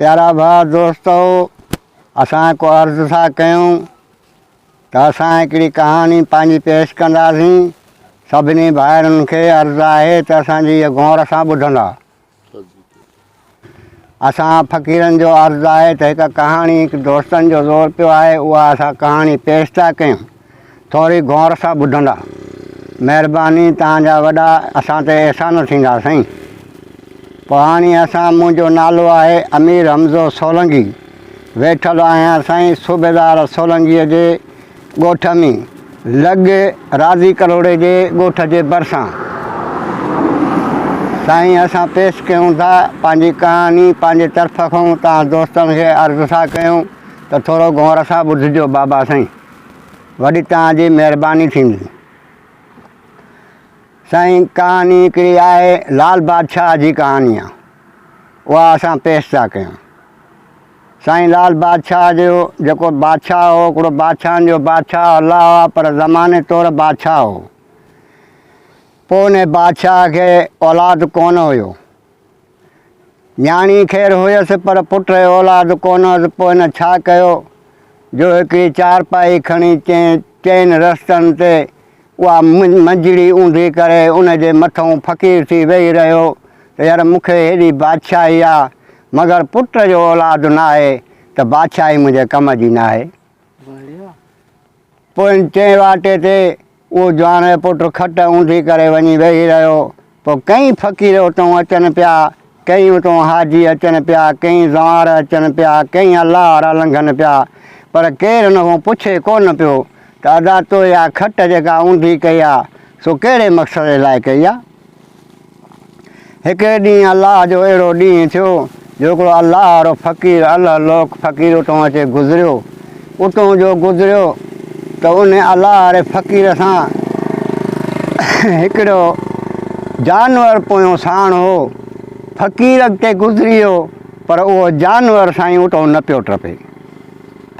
پيارا ڀاء دوستو اسان هڪ عرض ٿا ڪيون ته اسان هڪڙي ڪهاڻي پنهنجي پيش ڪنداسين سڀني ڀائرن کي عرض آهي ته اسان جي هيء غور سان ٻڌندا. اسان فقيرن جو عرض آهي ته هڪ ڪهاڻي هڪ دوستن جو زور پيو آهي اها اسان ڪهاڻي پيش ٿا ڪيون ٿوري غور سان ٻڌندا مهرباني توهان جا وڏا اسان تي احسان ٿيندا سائين پوء هاڻي اسان منهنجو نالو آهي امير حمزو سولنگي ويٺل آهيان سائين صوبيدار سولنگيء جي ڳوٺ ۾ لڳ راضي ڪلهوڙي جي ڳوٺ جي ڀرسان. سائين اسان پيش ڪيون ٿا پنهنجي ڪهاڻي پنهنجي طرف کان توهان دوستن کي عرض ٿا ڪيون ته ٿورو غور سان ٻڌجو بابا سائين وڏي توهان جي مهرباني ٿيندي. سائين ڪهاڻي هڪڙي آهي لال بادشاهه جي ڪهاڻي آ اها اسان پيش ٿا ڪيون. سائين لال بادشاهه جو جيڪو بادشاهه هو هڪڙو بادشاهن جو بادشاهه الله هئا پر زماني طور بادشاهه هو. پوء ان بادشاهه کي اولاد ڪونه هيو. نياڻي خير هيس پر پٽ جو اولاد ڪونه هيس پوء هن ڇا ڪيو جو هڪڙي چارپائي کڻي چئن رستن تي اها منجڙي اونڌي ڪري ان جي مٿئون فقير ٿي ويهي رهيو ته يار مون کي هيڏي بادشاهي آ مگر پٽ جو اولاد ناهي ته بادشاهي منهنجي ڪم جي ناهي. پوء ان چئين واٽي تي اهو جوان جو پٽ کٽ اونڌي ڪري وڃي ويهي رهيو. پوء ڪئين فقير اتئون اچن پيا، ڪئين اتئون حاجي اچن پيا، ڪئين زوار اچن پيا، ڪئين الله وارا لنگهن پيا، پر ڪير ان کان پڇي ڪو نه پيو ته ادا تو اها کٽ جيڪا اونڌي ڪئي آ، سو ڪهڙي مقصد جي لاء ڪئي آ؟ هڪڙي ڏينهن الله جو اهڙو ڏينهن ٿيو جو هڪڙو الله وارو فقير الله لوڪ فقير اتئون اچي گذريو. اتئون جو گذريو ته ان الله واري فقير سان هڪڙو جانور پويون ساڻ هو. فقير اڳتي گذري ويو پر اهو جانور سائين اتئون نه پيو ٽپي.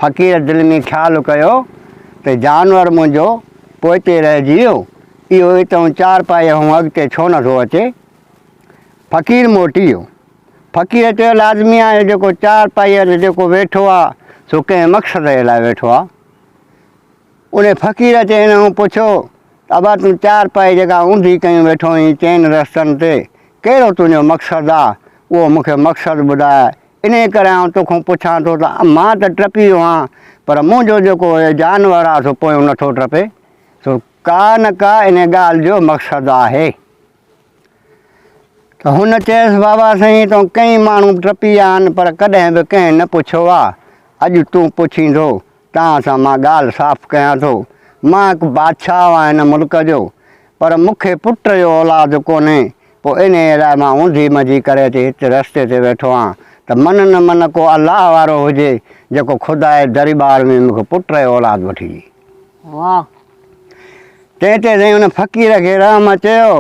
فقير دل ۾ خيال ڪيو ته جانور منهنجو پوئتي رهجي ويو. اهو اتئون چارپائيء کان اڳتي ڇو نه ٿو اچي؟ فقير موٽي ويو. فقير چيو، لازمي آهي جيڪو چارپائيء تي جيڪو ويٺو آ، سو ڪنهن مقصد جي لاء ويٺو آ. انهيء فقير اچي هن کان پڇيو ته ابا تون چارپائي جيڪا اونڌي ڪيون ويٺو آهين چئن رستن تي، ڪهڙو تنهنجو مقصد آ؟ اهو مون کي مقصد ٻڌاء. انهيء ڪري آئون توکان پڇان ٿو ته مان ته ٽپي ويو آهيان، پر منهنجو جيڪو هي جانور آ، سو پويون نٿو ٽپي. سو ڪا نه ڪا ان ڳالهه جو مقصد آهي. ته هن چيس بابا سائين تون ڪئين ماڻهو ٽپي ويا آهن پر ڪڏهن به ڪنهن نه پڇيو آ، اڄ تون پڇيندو، توهان سان مان ڳالهه صاف ڪيان ٿو. مان هڪ بادشاهه آهيان هن ملڪ جو، پر مون کي پٽ جو اولاد ڪونهي، پوء انهيء لاء مان اونڌي منجهي ڪري اچي هت رستي تي ويٺو آهيان ته من نه من ڪو الله وارو هجي جيڪو خدا جي درٻار ۾ مون کي پٽ جو اولاد وٺي ڏئي. واهه. تنهن تي سائين ان فقير کي رحم چيو.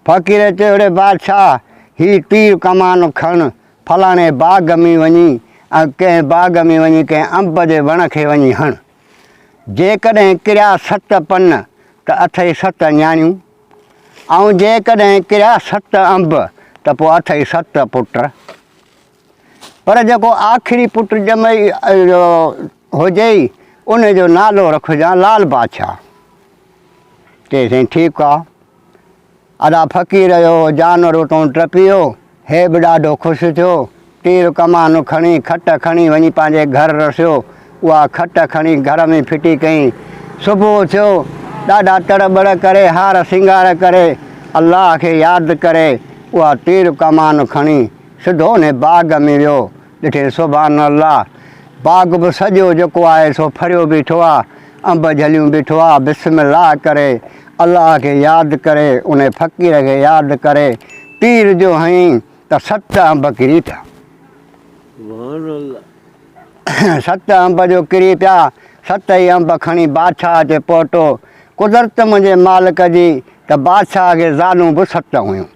فقير چيو اڙي بادشاهه! هي تير ڪمان کڻ، فلاڻي باغ ۾ وڃي ۽ ڪنهن باغ ۾ وڃي ڪنهن انب جي وڻ کي وڃي هڻ. جيڪڏهن ڪريا ست پن ته اٿئي ست نياڻيون ۽ جيڪڏهن ڪريا ست انب ته پوء اٿئي ست پٽ. پر جيڪو آخري پٽ ڄمئي هجئي ان جو نالو رکجان لال بادشاهه. چيائين سائين ٺيڪ آ. ادا فقير جو جانور اتون ٽپي ويو. هي به ڏاڍو خوش ٿيو. تير ڪمان کڻي کٽ کڻي وڃي پنهنجي گهر رسيو. اها کٽ کڻي گهر ۾ ڦٽي ڪيائين. صبح ٿيو. ڏاڍا تڙ ٻڙ ڪري هار سينگار ڪري الله کي ياد ڪري اها تير ڪمان کڻي سڌو انهي باغ ۾ ويو. ڏٺئين سبحان الله! باغ به سڄو جيڪو آهي سو ڦريو بيٺو آ، انب جهليون بيٺو آ، بسم الله ڪري، الله کي ياد ڪري، انهي فقير کي ياد ڪري، تير جو هنيائين ته ست انب ڪري پيا. سبحان الله! ست انب جو ڪري پيا، ست ئي انب کڻي بادشاهه اچي پهتو. قدرت منهنجي مالڪ جي ته بادشاهه کي زالون به ست هيون.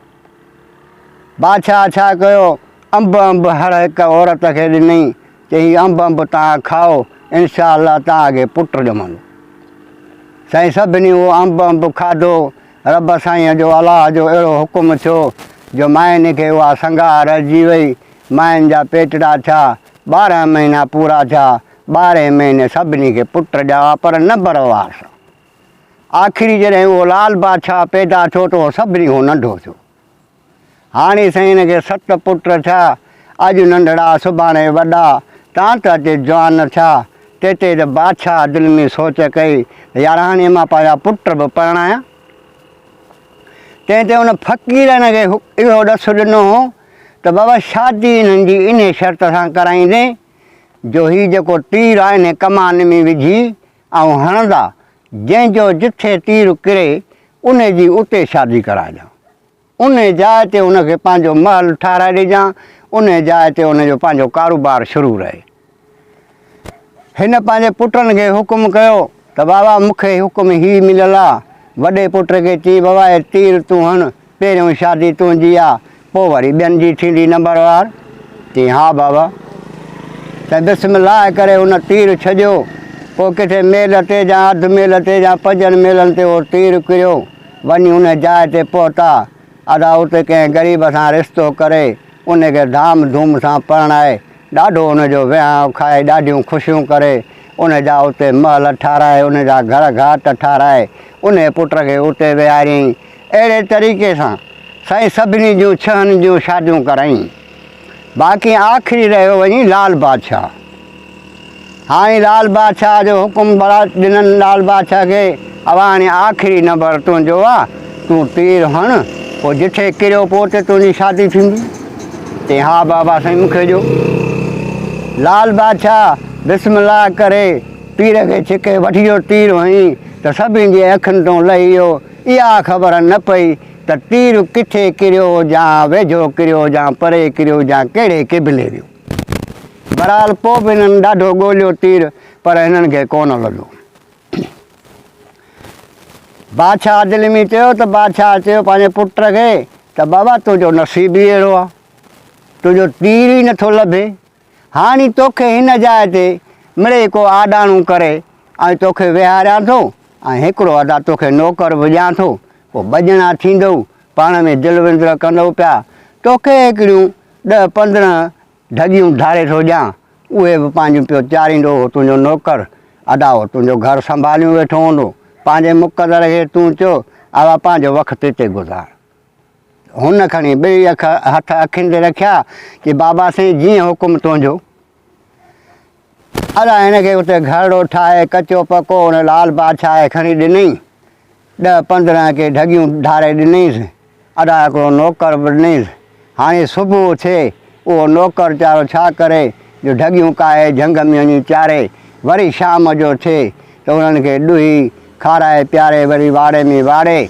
بادشاهه ڇا ڪيو، انب انب هر هڪ عورت کي ڏنئي، چي هي انب انب توهان کائو، انشاء الله توهان کي پٽ ڄمندو. سائين سڀني اهو انب انب کاڌو، رب سائينء جو الله جو اهڙو حڪم ٿيو جو ماين کي اها سنگاهه رهجي وئي، ماين جا پيٽڙا ٿيا، 12 مهينا پورا ٿيا، ٻارهين مهيني سڀني کي پٽ ڄاوا پر نمبر وار سان. آخري جڏهن اهو لال بادشاهه پيدا ٿيو ته اهو سڀني کان ننڍو ٿيو. هاڻي سائين هن کي ست پٽ ٿيا، اڄ ننڍڙا سڀاڻي وڏا، تان ته اچي جوان ٿيا. تيتي ته بادشاهه دل ۾ سوچ ڪئي ته يار هاڻي مان پنهنجا پٽ به پرڻايان. تنهن تي ان فقير هن کي اهو ڏس ڏنو هو ته بابا شادي انهن جي انهي شرط سان ڪرائيندين جو هي جيڪو تير آهي انهي ڪمان ۾ وجهي ۽ هڻندا، جنهن جو جٿي تير ڪري انهي جي اتي شادي ڪرائجان. انهي جاء تي ان کي پنهنجو محل ٺاهرائي ڏجان، انهي جاء تي ان جو پنهنجو ڪاروبار شروع رهي. هن پنهنجي پٽن کي حڪم ڪيو ته بابا مون کي حڪم هي مليل آ. وڏي پٽ کي چيائين بابا هي تير تون هڻ، پهريون شادي تنهنجي آ، پوء وري ٻين جي ٿيندي نمبر وار. چيائين ها بابا. سائين بسم الله ڪري هن تير ڇڏيو. پوء ڪٿي ميل تي يا اڌ ميل تي يا پنجن ميلن تي اهو تير ڪريو. وڃي ان جاء تي پهتا. ادا اتي ڪنهن غريب سان رشتو ڪري، ان کي ڌام ڌوم سان پرڻائي، ڏاڍو ان جو وهانء کائي، ڏاڍيون خوشيون ڪري، ان جا اتي محل ٺاهرائي، ان جا گهر گهاٽ ٺاهرائي، انهيء پٽ کي اتي ويهاريائين. اهڙي طريقي سان سائين سڀني جون ڇهن جون شاديون ڪرايائين. باقي آخري رهيو وڃي لال بادشاهه. هاڻي لال بادشاهه جو حڪم بڙا ڏنن لال بادشاهه کي، اوهان هاڻي آخري نمبر تنهنجو آ، تون تير هڻ، پوء جٿي ڪريو پوء اتي تنهنجي شادي ٿيندي. چيائين ها بابا سائين مون کي ڏيو. لال بادشاهه بسم الله ڪري تير کي ڇڪي وٺي جو تير هنئي ته سڀني جي اکين تون لهي ويو. اها خبر نه پئي ته تير ڪٿي ڪريو يا ويجهو ڪريو يا پري ڪريو يا ڪهڙي قبلي ويو. بهرحال پوء به هنن ڏاڍو ڳوليو تير پر هنن کي ڪونه لڳو. بادشاهه دل ۾ چيو ته بادشاهه چيو پنهنجي پٽ کي ته بابا تنهنجو نصيب ئي اهڙو آهي، تنهنجو تير ئي نٿو لڀي. هاڻي توکي هن جاء تي مڙئي ڪو آڏاڻو ڪري ۽ توکي ويهاريان ٿو ۽ هڪڙو ادا توکي نوڪر به ڏيان ٿو، پوء ٻه ڄڻا ٿيندؤ، پاڻ ۾ دل وندر ڪندؤ پيا. توکي هڪڙيون ڏهه 15 ڍڳيون ڌاري ٿو ڏيان، اهي به پنهنجون پيو چاريندو هو تنهنجو نوڪر، ادا هو تنهنجو گهر سنڀاليون ويٺو هوندو، پنهنجي مقدر کي تون چئو، اوا پنهنجو وقت هتي گذار. هن کڻي ٻئي اک هٿ اکين تي رکيا، چي بابا سائين جيئن حڪم تنهنجو. ادا هن کي اتي گهرڙو ٺاهي ڪچو پڪو ان لال بادشاهه کي کڻي ڏنئين. ڏهه 15 ڪي ڍڳيون ڍاري ڏنئينس. ادا هڪڙو نوڪر به ڏنئينس. هاڻي صبح ٿئي، اهو نوڪر چارو ڇا ڪري جو ڍڳيون ڪاهي جهنگ ۾ وڃي چاري. وري شام جو ٿئي ته انهن کي ڏوهي، کارائي پياري وري واڙي ۾ واڙي.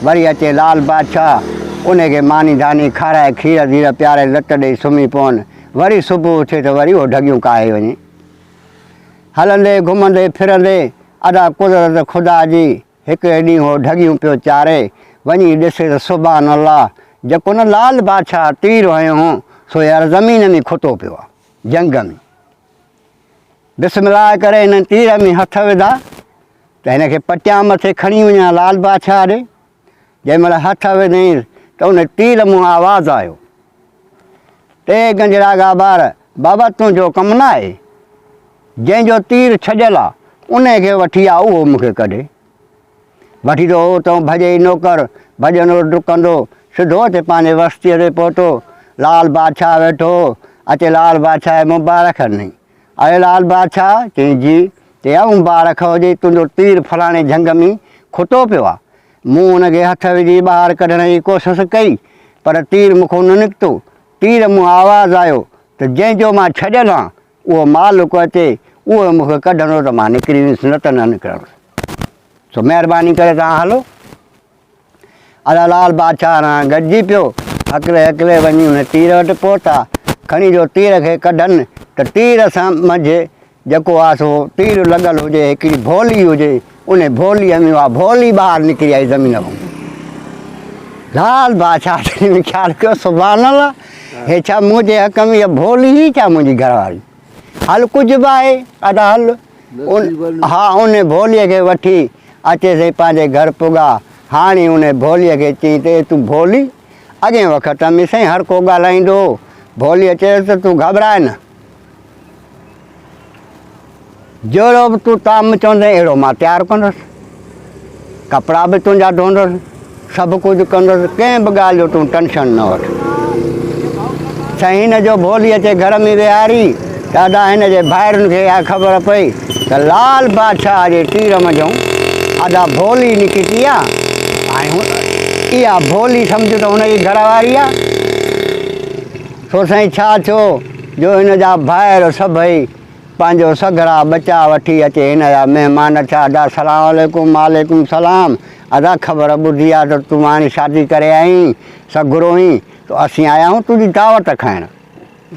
وري اچي لال بادشاهه، انهي کي ماني ڌاني کارائي کير ڌير پياري لت ڏئي سمهي پون. وري صبح ٿئي ته وري اهو ڍڳيون ڪاهي وڃي. هلندي گهمندي ڦرندي ادا قدرت خدا جي هڪڙي ڏينهن هو ڍڳيون پيو چاري، وڃي ڏسي ته سبحان الله جيڪو نه لال بادشاهه تير هنيو هو سو يار زمين ۾ کتو پيو آ جهنگ ۾. بسم الله ڪري هن تير ۾ هٿ وڌا ته هن کي پٽيان مٿي کڻي وڃان لال بادشاهه ڏي. جنهن مهل هٿ وڌائين ته ان تير مون آواز آيو ته اي گنجڙا گابار بابا تنهنجو ڪم نه آهي، جنهن جو تير ڇڏيل آ انهي کي وٺي آ اهو مون کي ڪڍي. وٺي ٿو اتان ڀڄي نوڪر ڀڄندو ڊڪندو سڌو اچي پنهنجي وستيء تي پهتو. لال بادشاهه ويٺو هو. اچي لال بادشاهه کي مبارڪ ڏنائين. اڙي لال بادشاهه! چيائين جي. چيائين اها مبارڪ هجي تنهنجو تير فلاڻي جهنگ ۾ کتو پيو آ. مون ان کي هٿ وجهي ٻاهر ڪڍڻ جي ڪوشش ڪئي پر تير مون کان نه نڪتو. تير مون آواز آيو ته جنهن جو مان ڇڏيل هان اهو مالڪ اچي اهو مون کي ڪڍندو ته مان نڪري ويندس نه ته نه نڪرندس. سو مهرباني ڪري توهان هلو. ادا لال بادشاهه سان گڏجي پيو. هڪلي هڪلي وڃي ان تير وٽ پهتا. کڻي جو تير کي ڪڍن ته تير سان منجهه جيڪو آ سو تير لڳل هجي، هڪڙي ڀولي هجي، ان ڀوليء ۾ اها ڀولي ٻاهر نڪري آئي زمين کان. لال بادشاهه دل ۾ خيال ڪيو، سبحان الله، هي ڇا منهنجي حق ۾ اها ڀولي هئي ڇا منهنجي گهر واري؟ هل ڪجهه به آهي ادا هل. ها ان ڀوليء کي وٺي اچي سائين پنهنجي گهر پڳا. هاڻي ان ڀوليء کي چيائين ته اي تون ڀولي، اڳئين وقت ۾ سائين هر ڪو ڳالهائيندو هو، ڀوليء چيس ته تون گهٻراء نه. جهڙو به تون طعام چوندين اهڙو مان تيار ڪندس. ڪپڙا به تنهنجا ڌوئندس، سڀ ڪجهه ڪندس، ڪنهن به ڳالهه جو تون ٽينشن نه وٺ. سائين هن جو ڀولي اچي گهر ۾ ويهاري ته ادا هن جي ڀائرن کي اها خبر پئي ته لال بادشاهه جي تير منجهئون ادا ڀولي نڪتي آ ۽ اها ڀولي سمجهه ته هن جي گهر واري آ. سو سائين ڇا ٿيو جو هن جا ڀائر سڀئي پنهنجو سگهڙا ٻچا وٺي اچي هن جا مهمان ٿيا. ادا سلام عليڪم. وعليڪم سلام. ادا خبر ٻڌي آ ته تون هاڻي شادي ڪري آئين سگهڙو هين تو اسين آيا آهيون تنهنجي دعوت کائڻ.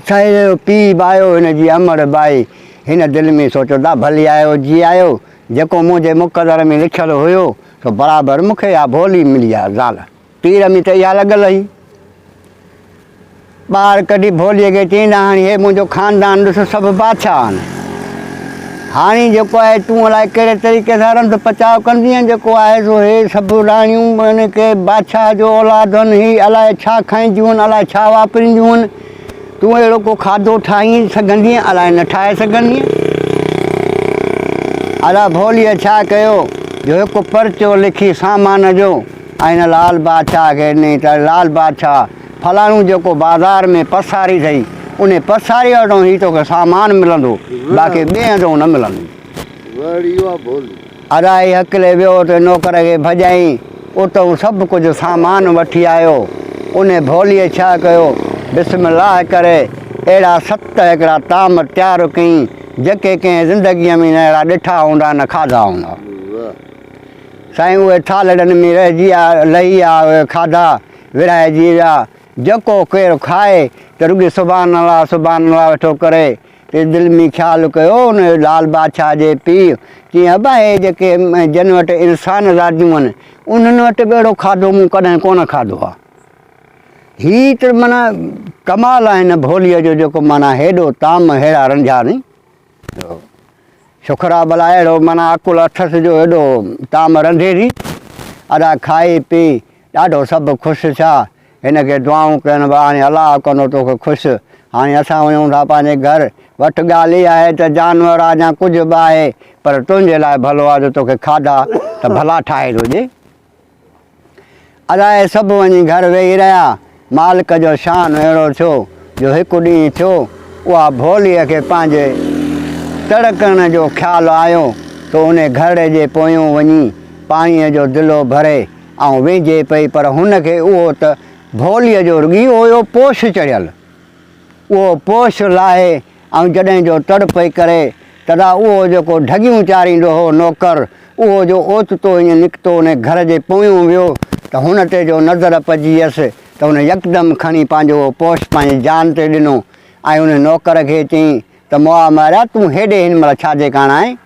سائين جو پيء به آيو هن جي امڙ به آئي. هن دل ۾ سوچيو ته ڀلي آيو جي آيو جيڪو منهنجي مقدر ۾ لکيل هيو سو برابر مون کي اها ڀولي ملي آ زال. تير ۾ ته اها لڳل هئي. ٻاهر ڪڍي ڀوليء کي چيائين ته هاڻي هي منهنجو خاندان ڏس سڀ بادشاهه آهن. هاڻي جيڪو آهي تون الائي ڪهڙي طريقي سان رنڌ پچاء ڪندينء جيڪو آهي سو هي سڀ راڻيون يعني ڪي بادشاهه جو اولاد آهن هي الائي ڇا کائينديون آهن الائي ڇا واپرينديون آهن. تون اهڙو ڪو کاڌو ٺاهي سگهندينء الائي نه ٺاهي سگهندينء. ادا ڀوليء ڇا ڪيو جو هڪ پرچو لکي سامان جو ۽ هن لال بادشاهه کي ڏني ته لال بادشاهه فلاڻو جيڪو بازار ۾ پساري اٿئي، انهي پساري وٽان ئي توکي سامان ملندو، باقي ٻئي هنڌئون نه ملندو. ادا هي هڪلي ويو ته نوڪر کي ڀڄائين، اتئون سڀ ڪجهه سامان وٺي آيو. انهي ڀوليء ڇا ڪيو، بسم الله ڪري اهڙا ست هڪڙا طعام تيار ڪيائين، جيڪي ڪنهن زندگيء ۾ نه اهڙا ڏٺا هوندا نه کاڌا هوندا. سائين اهي ٿالهڙن ۾ رهجي آ لهي آ اهي کاڌا ورهائجي ويا جيڪو ڪير کائي ته رڳي سبحان الله سبحان الله ويٺو ڪري ته دل ۾ خيال ڪيو ان لال بادشاهه جي پيء چيائين ابا هي جيڪي جن وٽ انسان زاديون آهن انهن وٽ به اهڙو کاڌو مون ڪڏهن ڪونه کاڌو آ هي ته معنيٰ ڪمال آهي هن ڀوليء جو جيڪو معنيٰ هيڏو طعام ههڙا رنجها ني شڪر آ ڀلا اهڙو معنيٰ عقل اٿس جو ايڏو طعام رنڌي ٿي. ادا کائي پي ڏاڍو سڀ خوش ٿيا. هن کي دعائون ڪين به هاڻي الله ڪندو توکي خوش. هاڻي اسان وڃون ٿا پنهنجي گهر. وٺ ڳالهه اها آهي ته جانور آ يا ڪجهه به آهي پر تنهنجي لاء ڀلو آ جو توکي کاڌا ته ڀلا ٺاهي ٿو ڏي. الائي سڀ وڃي گهر ويهي رهيا. مالڪ جو شان اهڙو ٿيو جو هڪ ڏينهن ٿيو، اها ڀوليء کي پنهنجي تڙ ڪرڻ جو خيال آيو ته انهي گهرڙي جي پويون وڃي پاڻيء جو دلو ڀري ۽ وينجهي پئي پر هن کي اهو ته ڀوليء جو رڳي هيو پوش چڙهيل. اهو پوش لاهي ۽ جڏهن جو تڙ پئي ڪري، تڏا اهو جيڪو ڍڳيون چاريندو هو نوڪر، اهو جو اوچتو ائين نڪتو انهي گهر جي پويون ويو ته هن تي جو نظر پئجي ويس ته هن يڪدم کڻي پنهنجو اهو پوش پنهنجي جان تي ڏنو ۽ انهي نوڪر کي چيائين ته مئا ماريا تون هيڏي هن مهل ڇا جي ڪاڻ آئين؟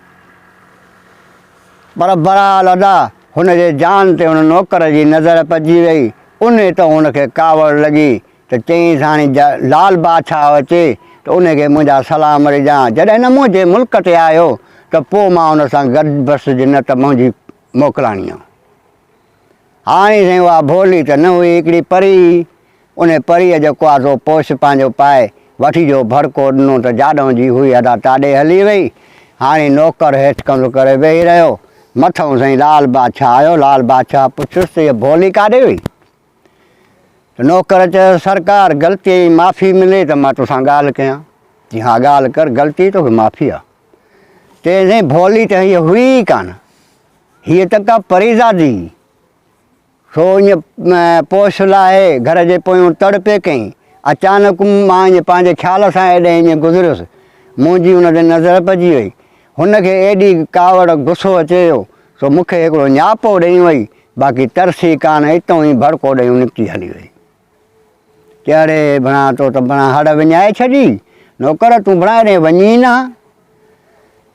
پر بهرحال ادا هن جي جان تي ان نوڪر جي نظر پئجي وئي، انهي تان هن کي ڪاوڙ لڳي ته چيائينس هاڻي لال بادشاهه اچي ته ان کي منهنجا سلام ڏجان، جڏهن نه منهنجي ملڪ تي آيو ته پوء مان ان سان گڏ بسج نه ته منهنجي موڪلاڻي آ. هاڻي سائين اها ڀولي ته نه هئي هڪڙي پري هئي، ان پريء جيڪو آ سو پوش پنهنجو پائي وٺي جو ڀڙڪو ڏنو ته جاڏهون جي هئي ادا تاڏي هلي وئي. هاڻي نوڪر هيٺ ڪنڌ ڪري ويهي رهيو. مٿئون سائين لال بادشاهه آيو، لال بادشاهه پڇيس ته هيء ڀولي ڪاڏي وئي؟ ته نوڪر چيو، سرڪار غلطيء جي معافي ملي ته مان توسان ڳالهه ڪيان. چيائين، ها ڳالهه ڪر، غلطي توکي معافي آ. چيائين، سائين ڀولي ته هيء هئي ئي ڪانه، هيء ته ڪا پريزادي هئي، سو ائين پوش لاهي گهر جي پويون تڙ پئي ڪيائين. اچانڪ مان ائين پنهنجي خيال سان ايڏي ائين گذريس، منهنجي ان تي نظر پئجي وئي. هن کي ايڏي ڪاوڙ غصو اچي ويو، سو مون کي هڪڙو نياپو ڏئي وئي، باقي ترسي ڪانه اتئون ئي ڀڙڪو ڏئي نڪتي هلي وئي. چي اڙي ڀڻا تو ته ڀڻا هڙ وڃائي ڇڏي، نوڪر تون ڀڻا هيڏانهن وڃين ئي نه ها.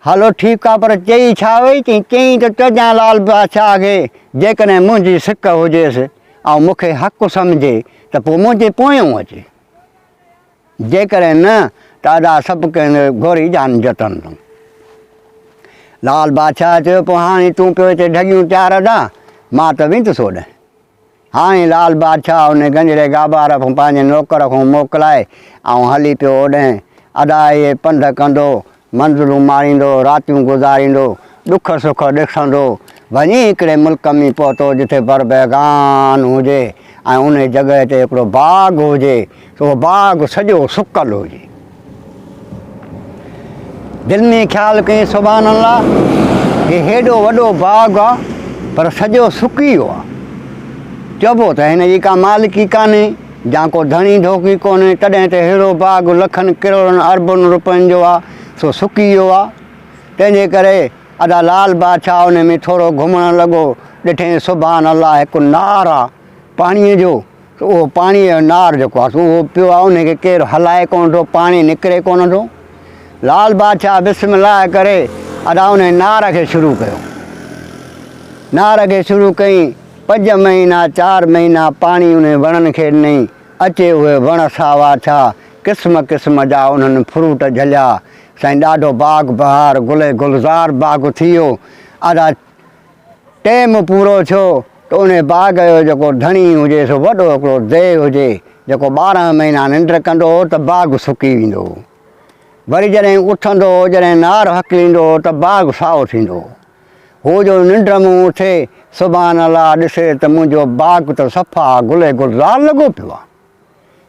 هلو ٺيڪ آ پر چئي ڇا وئي؟ چيائين چئين ته چئجان لال بادشاهه کي جيڪڏهن منهنجي سڪ هجيس ۽ مون کي حق سمجهي ته پوء منهنجي پويون اچي. جيڪڏهن نه ته ادا سڀ ڪنهن گهوري جان جتن تون. لال بادشاهه چيو پوء هاڻي تون پيو هتي ڍڳيون چار ادا، مان ته ويندس هوڏانهن. هاڻي لال بادشاهه ان گنجڙي گابار کان پنهنجي نوڪر کان موڪلائي ۽ هلي پيو اوڏهين. ادا اهي پنڌ ڪندو، منزلون ماڻيندو، راتيون گذاريندو، ڏک سک ڏسندو، وڃي هڪڙي ملڪ ۾ پهتو جتي بر بيگان هجي ۽ انهي جڳهه تي هڪڙو باغ هجي، سو اهو باغ سڄو سڪل هجي. دل ۾ خيال ڪيائين سبحان الله هي هيڏو وڏو باغ آ پر سڄو سڪي ويو آ. چئبو ته هن جي ڪا مالڪي ڪانهي يا ڪو ڌڻي ڌوڪي ڪونهي تڏهن ته ههڙو باغ لکن ڪروڙن اربن روپين جو آ سو سڪي ويو آ. تنهن جي ڪري ادا لال بادشاهه ان ۾ ٿورو گهمڻ لڳو ڏٺئين سبحان الله هڪ نار آ پاڻيء جو ته اهو پاڻيء جو نار جيڪو آهي سو اهو پيو آهي، ان کي ڪير هلائي ڪونه ٿو، پاڻي نڪري ڪونه ٿو. لال بادشاهه بسم الله ڪري ادا ان نار کي شروع ڪيو. نار کي شروع ڪيائين، پنج مهينا چار مهينا پاڻي انهن وڻن کي ڏنائين، اچي اهي وڻ ساوا ٿيا، قسم قسم جا انهن فروٽ جهليا، سائين ڏاڍو باغ بهار گل گلزار باغ ٿي ويو. ادا ٽيم پورو ٿيو ته انهي باغ جو جيڪو ڌڻي هجي سو وڏو هڪڙو ديهه هجي جيڪو 12 مهينا ننڊ ڪندو هو ته باغ سڪي ويندو هو. وري جڏهن اٿندو هو جڏهن نار هڪليندو هو ته باغ سائو ٿيندو هو. هو جو ننڊ مون اٿي سبحان الله ڏسي ته منهنجو باغ ته صفا گل گلزار لڳو پيو آهي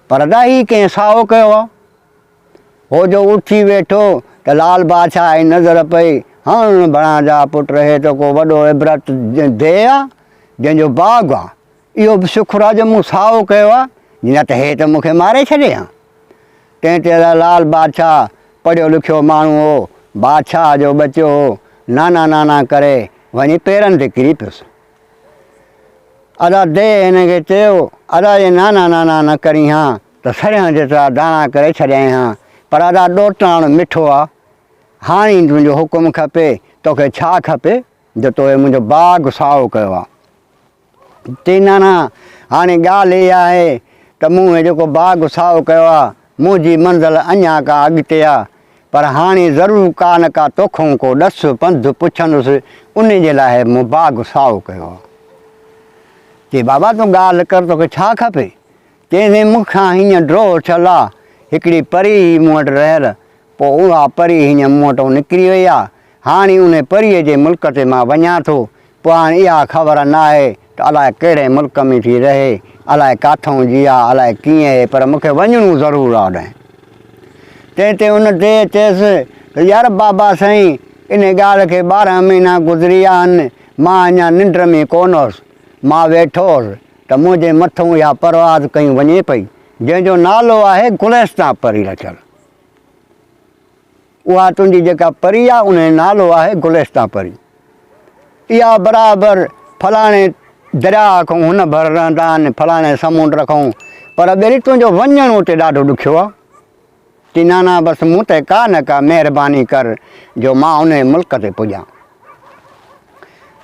پر ادا هي ڪنهن سائو ڪيو آهي. هو جو اٿي ويٺو ته لال بادشاهه جي نظر پئي، هڻ ڀڻا جا پٽ هي ته ڪو وڏو عبرت ديهه آ، جنهن جو باغ آ، اهو به شڪر آ جو مون سائو ڪيو آ، نه ته هي ته مون کي ماري ڇڏي ها. تنهن تي لال بادشاهه پڙهيو لکيو ماڻهو هو، بادشاهه جو ٻچو هو، نانا نانا ڪري وڃي پيرن تي ڪري پيس. ادا ديهه هن کي چيو، ادا جي نانا نانا نه ڪرين ها ته سرهيان جيترا داڻا ڪري ڇڏيائين ها، پر ادا ڏوٽاڻ مٺو آ، هاڻي تنهنجو حڪم کپي، توکي ڇا کپي جو تو هي منهنجو باغ سائو ڪيو آ. چي نانا هاڻي ڳالهه اها آهي ته مون هي جيڪو باغ سائو ڪيو آ، منهنجي منزل اڃا ڪا اڳتي آ، پر هاڻي ضرور ڪا نه ڪا توکئون ڪو ڏس پنڌ پڇندس، انهي جي لاء هي مون باغ سائو ڪيو آ. چي بابا تون ڳالهه ڪر توکي ڇا کپي؟ چيائين مون کان هيئن ڊوهه ٿيل آ، هڪڙي پري هئي مون وٽ رهيل، پوء اها پري هيئن مون وٽئون نڪري وئي آ، هاڻي انهي پريء جي ملڪ تي مان وڃان ٿو، پوء هاڻي اها خبر ناهي ته الائي ڪهڙي ملڪ ۾ ٿي رهي، الائي ڪاٿئون جي آ، الائي ڪيئن اهي، پر مون کي وڃڻو ضرور آ اوڏانهن. تنهن تي ان ديهه چيس ته يار بابا سائين، انهي ڳالهه کي 12 مهينا گذري ويا آهن، مان اڃا ننڊ ۾ ڪونه هوس، مان ويٺو هوس ته منهنجي مٿئون اها پرواز ڪئي وڃي پئي، جنهن جو نالو آهي گلستان پري رکيل. اها تنهنجي جيڪا پري آ، ان جو نالو آهي گلستان پري. اها برابر فلاڻي درياهه کان هن ڀر رهندا آهن، فلاڻي سمنڊ کان، پر ٻيلي تنهنجو وڃڻ اتي ڏاڍو ڏکيو آ. چي نانا بس مون تي ڪا نه ڪا مهرباني ڪر جو مان انهي ملڪ تي پڄان.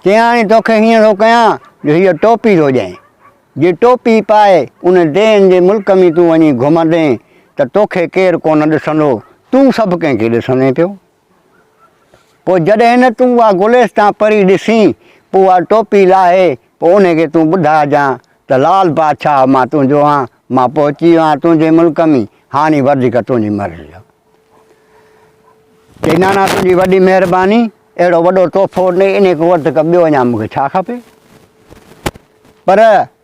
چيائين توکي هيئن ٿو ڪيان جو هيء ٽوپي ٿو ڏيانء. جي ٽوپي پائي ان ديهن جي ملڪ ۾ تون وڃي گهمندين ته توکي ڪير ڪونه ڏسندو، تون سڀ ڪنهن کي ڏسندين پيو. پوء جڏهن نه تون اها گلستان پري ڏسين، پوء اها ٽوپي لاهي پوء انهي کي تون ٻڌائجان ته لال بادشاهه مان تنهنجو آهيان، مان پهچي ويو آهيان تنهنجي ملڪ ۾، هاڻي وڌيڪ تنهنجي مرضي آهي. چئي نانا تنهنجي وڏي مهرباني، اهڙو وڏو تحفو ڏنئي، انهي کان وڌيڪ ٻيو اڃا مون کي ڇا کپي؟ پر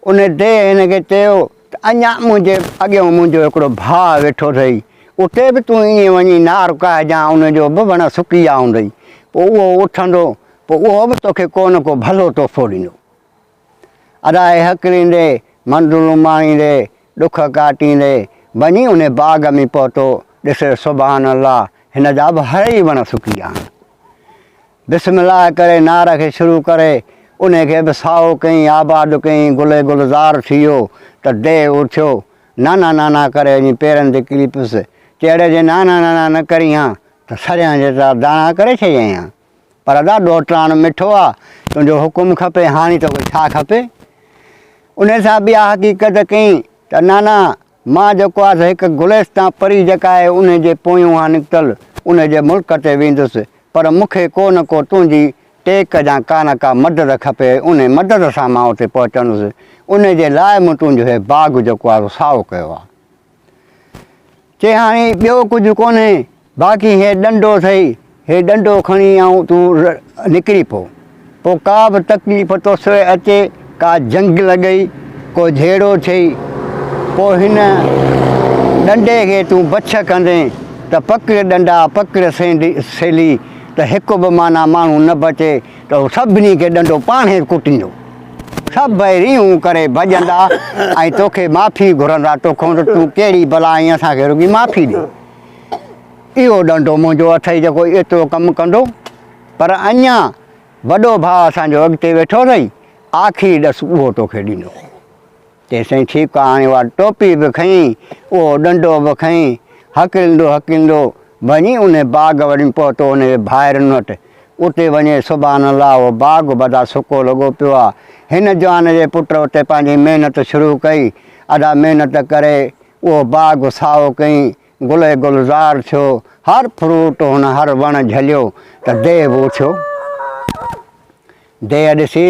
ان ديهه هن کي چيو ته اڃا منهنجي اڳيون منهنجو هڪڙو ڀاء ويٺو اٿئي، اتي به تون ائين وڃي نار ڪاهجان، ان جو به وڻ سڪي ويا هوندئي، پوء اهو اٿندو، پوء اهو به توکي ڪو نه ڪو ڀلو تحفو ڏيندو. اڏائي هڪليندي، منزلون ماڻيندي، ڏک ڪاٽيندي، وڃي ان باغ ۾ پهتو، ڏسي سبحان الله، هن جا به هڙئي وڻ سڪي ويا آهن. بسم الله ڪري نار کي شروع ڪري، انهي کي به سائو ڪيائين، آباد ڪيائين، گل گلزار ٿي ويو ته ديهه اٿيو، نانا نانا ڪري وڃي پيرن تي ڪري پيس، چي اڙي جي نانا نانا نه ڪرين ها ته سريان جيترا داڻا ڪري ڇڏيائين ها، پر ادا ڏوهٽراڻ مٺو آ، تنهنجو حڪم کپي، هاڻي توکي ڇا کپي؟ انهي سان به اها حقيقت ڪيائين ته نانا مان جيڪو آ سو هڪ گلستان پري جيڪا آهي انهي جي پويون آ نڪتل، انهي جي ملڪ تي ويندس، پر مون کي ڪو نه ڪو تنهنجي ٽيڪ يا ڪا نه ڪا مدد کپي، انهي مدد سان مان اتي پهچندس. ان جي لاء مون تنهنجو هي باغ جيڪو آهي سو سائو ڪيو آهي. چي هاڻي ٻيو ڪجهه ڪونهي، باقي هي ڏنڊو اٿئي، هي ڏنڊو کڻي ۽ تون نڪري پو. پوء ڪا به تڪليف توسوء اچي، ڪا جنگ لڳئي، ڪو جهيڙو ٿئي، پوء هن ڏنڊي کي تون بڇ ڪندين ته پڪڙ ڏنڊا، پڪڙ سيلي ته هڪ به معنيٰ ماڻهو نه بچي ته هو سڀني کي ڏنڊو پاڻهي ڪٽيندو. سڀئي ريهون ڪري ڀڄندا ۽ توکي معافي گهرندا توکان ته تون ڪهڙي بلا آهين اسان کي رڳي معافي ڏي. اهو ڏنڊو منهنجو اٿئي جيڪو ايترو ڪم ڪندو. پر اڃا وڏو ڀاء اسان جو اڳتي ويٺو اٿئي، آخري ڏس اهو توکي ڏيندو. چيائين سائين ٺيڪ آ، هاڻي اها ٽوپي به کنئي، اهو ڏنڊو به کنئي، هڪلندو هڪلندو وڃي انهي باغ وٽ پهتو، ان جي ڀائرن وٽ. اتي وڃي سبحان الله اهو باغ به ادا سڪو لڳو پيو آ. هن جوان جي پٽ اتي پنهنجي محنت شروع ڪئي، ادا محنت ڪري اهو باغ سائو ڪيائين، گل ئي گلزار ٿيو، هر فروٽ هن هر وڻ جهليو ته ديهه به اٿيو. ديهه ڏسي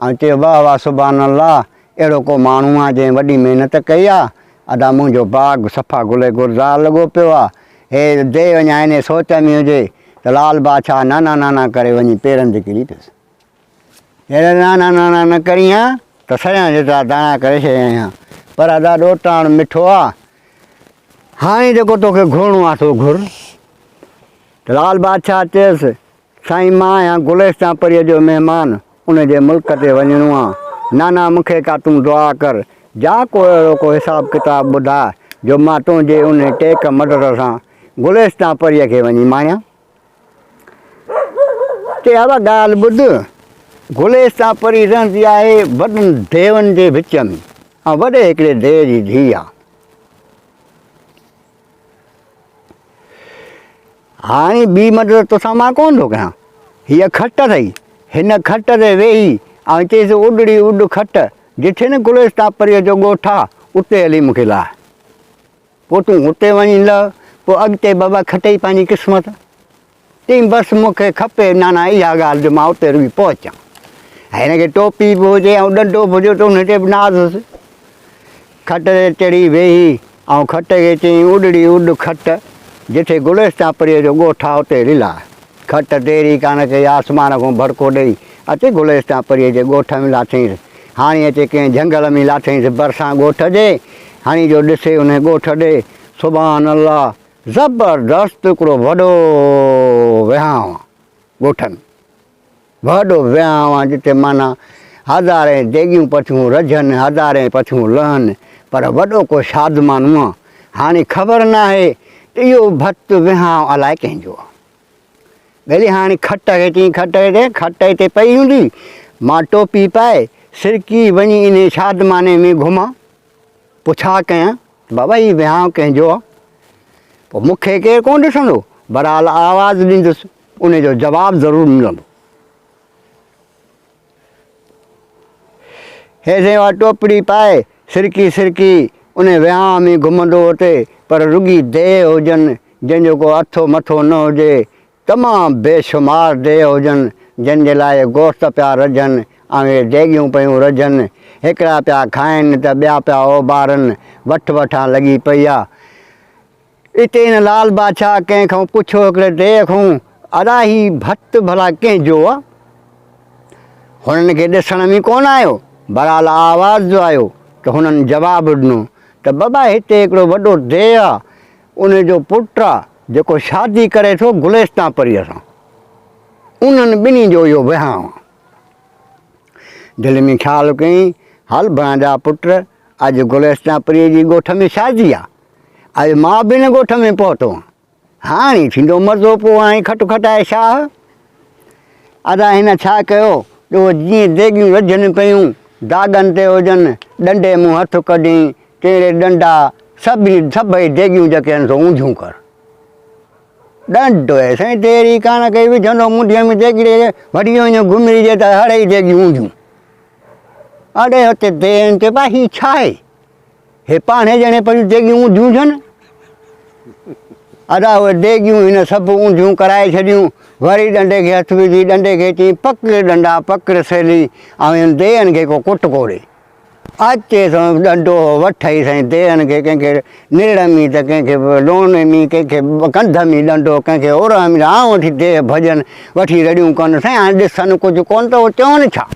۽ چيو واهه واهه سبحان الله اهڙو ڪو ماڻهو آ جنهن وڏي محنت ڪئي آ، ادا منهنجو باغ صفا گل ئي گلزار لڳو پيو آ. هي ديهه اڃا انهي سوچ ۾ هجي ته لال بادشاهه نانا نانا ڪري وڃي پيرن تي ڪري پيس. جيڪڏهن نانا نانا نه ڪرين ها ته سريان جيترا داڻا ڪري ڇڏيائين ها. پر ادا ڏوٽاڻ مٺو آ. هاڻي جيڪو توکي گهرڻو آ سو گهر. ته لال بادشاهه چيس، سائين مان آهيان گلستان پريء جو مهمان، ان جي ملڪ تي وڃڻو آ. نانا مون کي ڪا تون دعا ڪر، جا ڪو اهڙو ڪو حساب ڪتاب ٻڌاء جو مان تنهنجي انهي ٽيڪ مدد سان گلستان پريء کي وڃي ماڻيان. چي اها ڳالهه ٻڌ، گلستان پري رهندي آهي وڏن ديون جي وچ ۾ ۽ وڏي هڪڙي ديو جي ڌيء آ. هاڻي ٻي مدد توسان مان ڪونه ٿو ڪيان. هيء کٽ اٿئي، هن کٽ تي ويهي ۽ چيس اڏڙي اڏ کٽ، جٿي نه گلستان پريء جو ڳوٺ آ، اتي هلي مون کي لاهه. پوء تون هتي وڃي لهه، پوء اڳتي بابا کٽئي پنهنجي قسمت. چيائين بس مون کي کپي نانا اها ڳالهه جو مان اتي رڳي پهچان. هن کي ٽوپي به هجي ۽ ڏنڊو به هجي ته ان تي به ناز هيس. کٽ تي چڙهي ويهي ۽ کٽ کي چيائين اڏڙي اڏ کٽ، جٿي گلستان پريء جو ڳوٺ آ اتي هلي لاهه. کٽ دير ئي ڪانه ڪئي آسمان کان ڀڙڪو ڏئي اچي گلستان پريء جي ڳوٺ ۾ لاٿائينس. هاڻي اچي ڪنهن جهنگل ۾ لاٿائينس ڀرسان ڳوٺ جي. هاڻي جو ڏسي انهي ڳوٺ ڏي، سبحان الله! زبردست هڪڙو وڏو وهانء آ ڳوٺ ۾. وڏو وهانء آ جتي معنيٰ هزارين ديڳيون پٿيون رجهن، هزارين پٿيون لهن، پر وڏو ڪو شادمانو آ. هاڻي خبر ناهي ته اهو ڀت وهانء الائي ڪنهن جو آ. ٻيلي هاڻي کٽ کي چيائين، کٽ کي چيائين، کٽ هتي پئي هوندي، مان ٽوپي پائي سرڪي وڃي انهي شادماني ۾ گهمان، پوء ڇا ڪيان؟ بابا هي وهانء ڪنهن جو آ؟ پوء مون کي ڪير ڪونه ڏسندو، بهرحال آواز ڏيندس، انهي جو جواب ضرور ملندو. هيسين اها ٽوپڙي پائي سرڪي سرڪي انهي وهانء ۾ گهمندو اتي، پر رڳي ديهه هجن، جنهن جو ڪو اٿو مٿو نه هجي، تمام بي شمار ديهه هجن، جن جي لاء گوشت پيا رجهن ۽ اهي ديڳيون پيون رجهن، هڪڙا پيا کائن ته ٻيا پيا اوڀارن، وٺ وٺان لڳي پئي آ. اتي هن لال بادشاهه ڪنهن کان پڇيو هڪڙي ديهه کان، ادا هي ڀت ڀلا ڪنهن جو آ؟ هنن کي ڏسڻ ۾ ڪونه آيو، بهرحال آواز جو آيو ته هنن جواب ڏنو ته بابا هتي هڪڙو وڏو ديهه آ، ان جو پٽ آ جيڪو شادي ڪري ٿو گلستان پريء سان. انهن ٻنهي جو اهو وهانء آ. دل ۾ خيال ڪيائين، هل ڀڻ جا پٽ، اڄ گلستان پريء جي ڳوٺ ۾ شادي آ. اڄ مان به هن ڳوٺ ۾ پهتو آهيان. هاڻي ٿيندو مزو، پوء هاڻي کٽ کٽائي شاهه. ادا هن ڇا ڪيو جو جيئن ديڳيون رجهن پيون، داڳن تي هجن، ڏنڊي مون هٿ ڪڍين، تهڙي ڏنڊا سڀني سڀئي ديڳيون جيڪي آهن سو اونڌيون ڪر. ڏنڊ هي سائين دير ئي ڪانه ڪئي وجهندو منڍيء ۾ ديڳڙي وٺي وڃو گهمري جي ته هڙئي ديڳيون اونڌيون. اڙي هتي ديهن چئبو آهي هي ڇا آهي؟ هي پاڻهي ڄڻي پيون ديڳيون اونڌيون ٿين. ادا اهي ديڳيون هن سڀ اونڌيون ڪرائي ڇڏيون. وري ڏنڊي کي هٿ وجهي ڏنڊي کي چيائين پڪڙ ڏنڊا پڪڙ سيلي ۽ هن ديهن کي ڪو ڪٽڪو ڏي. اچي سو ڏنڊو وٺئي سائين ديهن کي ڪنهن کي نرڙ ۾ ته ڪنهن کي لوڻ ۾ ڪنهن کي ڪنڌ ۾ ڏنڊو ڪنهن کي اورهه ۾ آئون وٺي ديهه ڀڄن وٺي رڙيون ڪن سائين هاڻي ڏسن ڪجهه ڪونه ته هو چون ڇا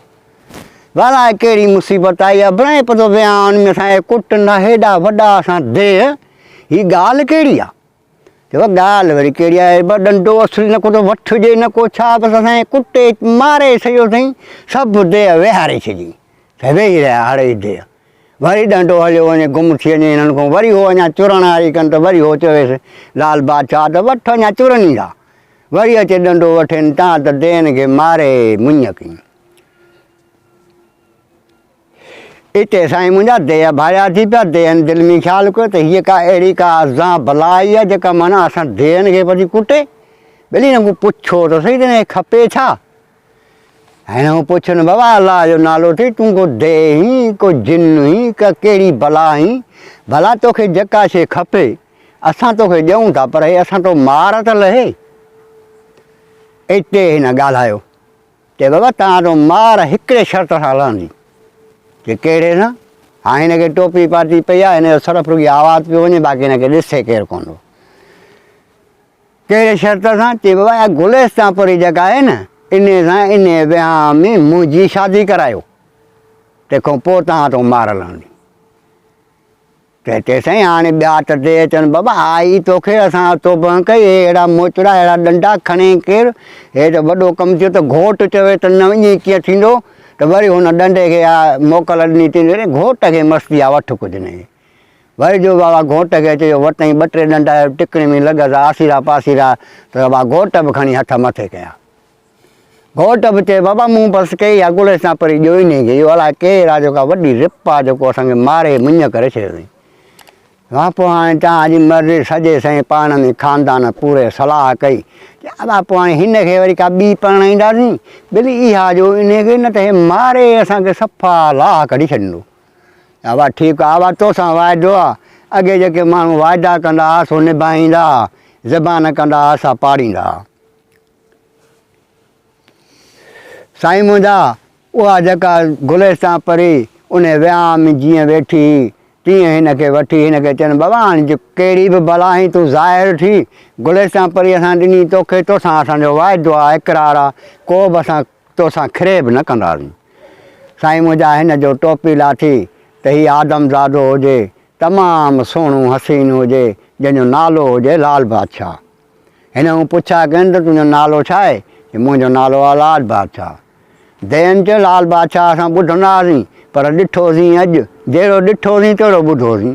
ڀلا ڪهڙي مصيبت آئي آ برائين پتو ويهان ۾ سائين ڪٽ نه هيڏا وڏا اسان ديهه هي ڳالهه ڪهڙي آ چيو ڳالهه وري ڪهڙي آهي ٻه ڏنڊو اصلي نه ڪو ٿو وٺجي نه ڪو ڇا بس اسان کي ڪٽي ماري ڇڏيو اٿئي سڀ ديهه ويهاري ڇڏي سائين ويهي رهيا هڙئي ديهه وري ڏنڊو هليو وڃي گم ٿي وڃي هنن کان وري هو اڃا چرڻ واري ڪن ته وري هو چويس لال بادشاهه ته وٺ اڃا چرن ايندا وري اچي ڏنڊو وٺين تان ته ديهن کي ماري مڃ ڪئي اتي سائين منهنجا ديهه ڀايا ٿي پيا. ديهن دل ۾ خيال ڪيو ته هيء ڪا اهڙي ڪا ازان بلا آئي آهي جيڪا معنيٰ اسان ديهن کي پئي ڪٽي. ٻلي هن کان پڇو ته سهي ته هن کي کپي ڇا؟ هن کان پڇن بابا الله جو نالو اٿئي تون ڪو ديهه هين ڪو جن هين ڪا ڪهڙي بلا هين ڀلا توکي جيڪا شيء کپي اسان توکي ڏيون ٿا پر هي اسان تو مار ته لهي. اتي هن ڳالهايو. چي بابا توهان تو مار هڪڙي شرط سان لهندي. چي ڪهڙي سان؟ هاڻي هن کي ٽوپي پاتي پئي آهي، هن جو صرف رڳي آواز پيو وڃي، باقي هن کي ڏسي ڪير ڪونه ٿو. ڪهڙي شرط سان؟ چي بابا اها گلستان پوري جيڪا آهي نه، انهي سان انهي وهانء ۾ منهنجي شادي ڪرايو، تنهن کان پوء توهان تو مار لهندي. چئي چئي سائين هاڻي ٻيا ته ٽي اچن بابا آء ئي توکي اسان توبهه ڪئي هي اهڙا موچڙا اهڙا ڏنڊا کڻي ڪير هي ته وڏو ڪم ٿيو ته گهوٽ چوي ته نه ائين ڪيئن ٿيندو ته وري هن ڏنڊي کي آ موڪل ڏني تنهن وري گهوٽ کي مستي آ وٺ ڪجهه نه وري جو بابا گهوٽ کي چيو وتئين ٻه ٽي ڏنڊا ٽڪڻي ۾ لڳس آسيرا پاسيرا ته بابا گهوٽ به کڻي هٿ مٿي ڪيا. گهوٽ به چيو، بابا مون بس ڪئي آ گلستان پري ڏيو ئي نهين کي، اهو الاء ڪير آ جيڪا وڏي رپ آ جيڪو اسان کي ماري مڃ ڪري ڇڏيو اٿئي. واپو هاڻي توهان جي مرضي سڄي سائين پاڻ ۾ خاندان پوري صلاح ڪئي ته ابا پوء هاڻي هن کي وري ڪا ٻي پرڻائينداسين ٻلي اها جو انهي کي نه ته هي ماري اسان کي صفا لاهه ڪڍي ڇڏيندو. ابا ٺيڪ آ ابا توسان واعدو آ اڳي جيڪي ماڻهو واعدا ڪندا ها سو نڀائيندا ها زبان ڪندا ها سا پاڙيندا ها. سائين منهنجا، اها جيڪا گلستان پري انهي وهانء ۾ جيئن ويٺي هئي، تيئن هن کي وٺي هن کي چين، بابا هاڻي جي ڪهڙي به بلا آهين تون ظاهر ٿي، گلستان پري اسان ڏني توکي، توسان اسان جو واعدو آ، اقرار آ، ڪو به اسان توسان کريب نه ڪنداسين. سائين منهنجا هن جو ٽوپي لاٿي ته هي آدم زادو هجي، تمام سهڻو حسين هجي، جنهن جو نالو هجي لال بادشاهه. هن مون پڇا ڪين ته تنهنجو نالو ڇا آهي؟ چي منهنجو نالو آهي لال بادشاهه. دين چيو لال بادشاهه اسان ٻڌندا هئاسين پر ڏٺوسين اڄ، جهڙو ڏٺوسين تهڙو ٻڌوسين.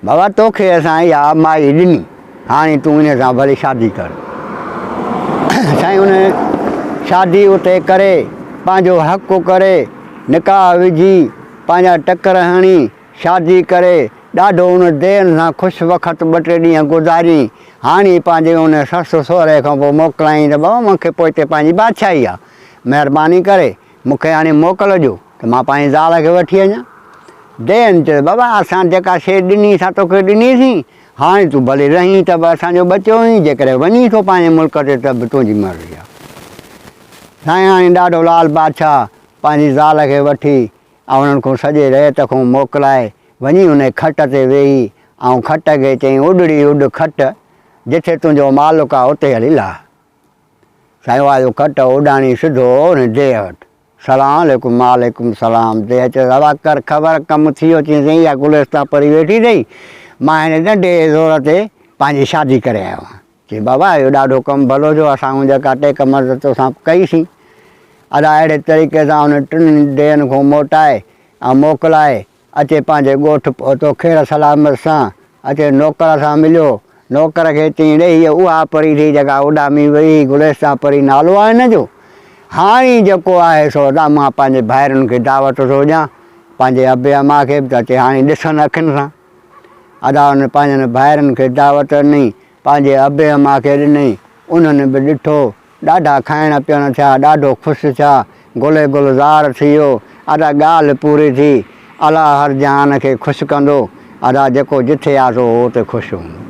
بابا توکي اسان اها مائي ڏني، هاڻي تون ان سان ڀلي شادي ڪر. سائين ان شادي اتي ڪري، پنهنجو حق ڪري، نڪاح وجهي، پنهنجا ٽڪر هڻي، شادي ڪري ڏاڍو ان دين سان خوش وقت ٻه ٽي ڏينهن گذاري هاڻي پنهنجي ان سس سهري کان پوء موڪلائين ته بابا مون کي پوئتي پنهنجي بادشاهي آ مهرباني ڪري مون کي هاڻي موڪل ڏيو ته مان پنهنجي زال کي وٺي وڃان. دين چيو بابا اسان جيڪا شيء ڏني سا توکي ڏنيسين هاڻي تون ڀلي رهين ته به اسان جو ٻچو آهين جيڪڏهن وڃين ٿو پنهنجي ملڪ تي ته به تنهنجي مرضي آ. سائين هاڻي ڏاڍو لال بادشاهه پنهنجي زال کي وٺي ۽ انهن کان سڄي رعيت کان موڪلائي وڃي انهي کٽ تي ويهي ۽ کٽ کي چيائين اڏڙي اڏ کٽ، جٿي تنهنجو مالڪ آ اتي هلي لاهه. سائين اها جو کٽ اڏاڻي سڌو انهي ديهه وٽ. سلام عليڪم وعليڪم سلام. ديهه چيس ابا ڪر خبر ڪم ٿي ويو. چيائين سائين اها گلستان پري ويٺي اٿئي، مان هن ننڍي زور تي پنهنجي شادي ڪري آيو آهيان. چي بابا اهو ڏاڍو ڪم ڀلو ٿيو اسان جيڪا ٽيڪ مدد توسان ڪئي سين. ادا اهڙي طريقي سان ان ٽنهي ڏيهن کان موٽائي ۽ موڪلائي اچي پنهنجي ڳوٺ پهتو خير سلامت سان اچي نوڪر سان مليو. نوڪر کي چيائين ڏي هيء اها پري ٿي جيڪا اڏامي وئي هئي گلستان پري نالو آهي هن جو. هاڻي جيڪو آهي سو ادا مان پنهنجي ڀائرن کي دعوت ٿو ڏيان پنهنجي ابي امان کي به ته اچي هاڻي ڏسن اکين سان. ادا هن پنهنجن ڀائرن کي دعوت ڏني، پنهنجي ابي امان کي ڏني، انهن به ڏٺو، ڏاڍا کائڻ پيئڻ ٿيا، ڏاڍو خوش ٿيا، گل گلزار ٿي ويو، ادا ڳالهه پوري ٿي، الله هر جهان کي خوش ڪندو، ادا جيڪو جٿي آ سو اتي خوش هوندو.